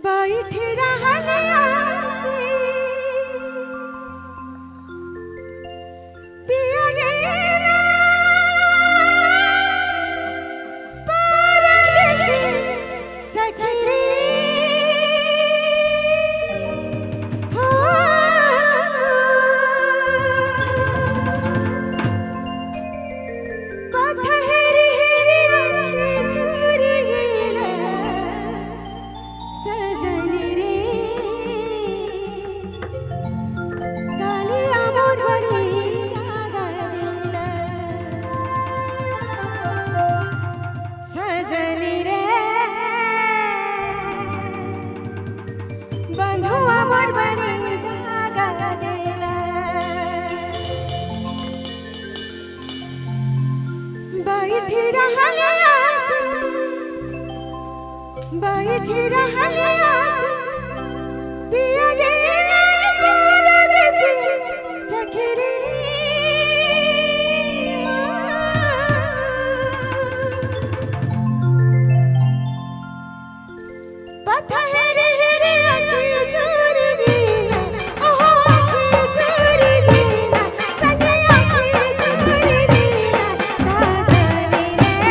बैठी रहल आसी पिया गेला परदेसी सखी रे हो। पथहरी हेरी आँखी चूरी गेला सजन रे, कालिया मोर बड़ी दागा दिला। सजन रे, बंधुआ मोर बड़ी दागा दिला। बैठी रहल आस, बैठी रहल आस, पिया गेला परदेसी सखी रे। पथहरे हेरे आँखी चूरी गेला, ओहो आँखी चूरी गेला, सजे आँखी चूरी गेला, सजनी रे।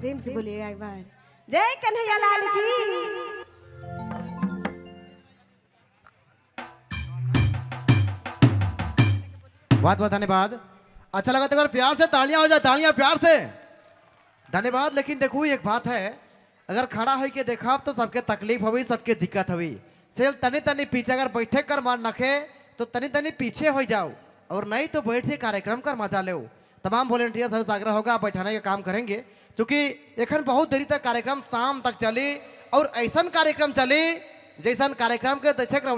प्रेम से बोलिएगा एक बार, जय कन्हैया लाल की। बहुत बहुत धन्यवाद। अच्छा लगा तो अगर प्यार से तालियां हो जाए, तालियां प्यार से। धन्यवाद। लेकिन देखो, एक बात है, अगर खड़ा हो के देखा तो सबके तकलीफ हुई, सबके दिक्कत हुई। सेल तनी तनी पीछे अगर बैठे कर मन नखे तो तनी तनी पीछे हो जाओ और नहीं तो बैठे कार्यक्रम कर मजा लो। तमाम वॉलेंटियर से आग्रह होगा, आप बैठाने का काम करेंगे, क्योंकि एखन बहुत देरी तक कार्यक्रम शाम तक चली और ऐसा कार्यक्रम चली जैसन कार्यक्रम के देखे।